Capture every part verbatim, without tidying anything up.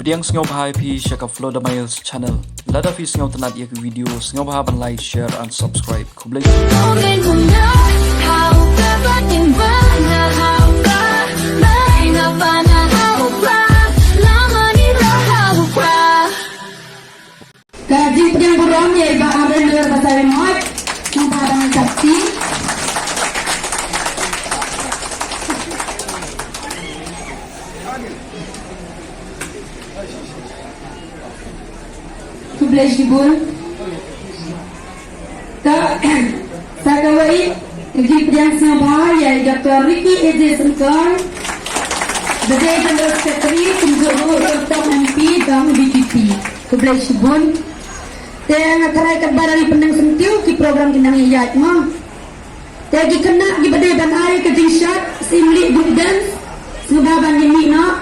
Pdiang sngewbha ïa phi sha ka Flow the Miles channel. Lada phi sngewtynnat ïa ka video, sngewbha ban like, share and subscribe. Khublei. Ka jingpdiang burom ïa i Bah Amrendra Basaiawmoit, sngewbha ban ïa sakhi. Khublei shibun. Te sa kawei ka jingpdiang sngewbha ïa i Doctor Ricky A J Syngkon, ba dei General Secretary, kumjuh ruh ïa u Tong M P jong VPP. Khublei shibun. Te nga tharai katba la dep pyndeng syntiew ki program ki nang ïaid mo. Te ki khynnah kiba dei ban ai ka jingshad, Syiemlieh group dance, sngewbha ban ïa mih noh.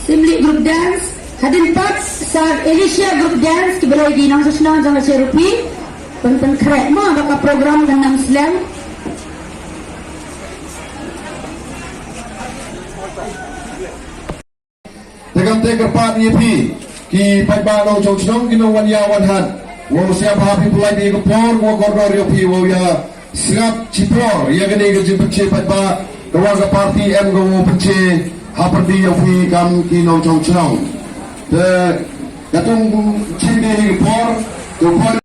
Syiemlieh group dance, hadien pat sa Alicia group dance, kiba dei ki nongshong shnong jong ka Cherokee, ban pynkhreh mo ba ka program kan nang slem. Te kam te kyrpad ïa phi ki paidbah nongshong shnong, ki nongwan ïa wan hat, wow sngap ha phi, pynlait ïa ka por, wow kordor ïa phi, wow ïa sngap shipor ïa kane ka jingpynshai paidbah, ka wan ka party em ka wow pynshai ha pyrdi ïa phi kam ki nongshong shnong. Te katkum shim ïa ka por, ka por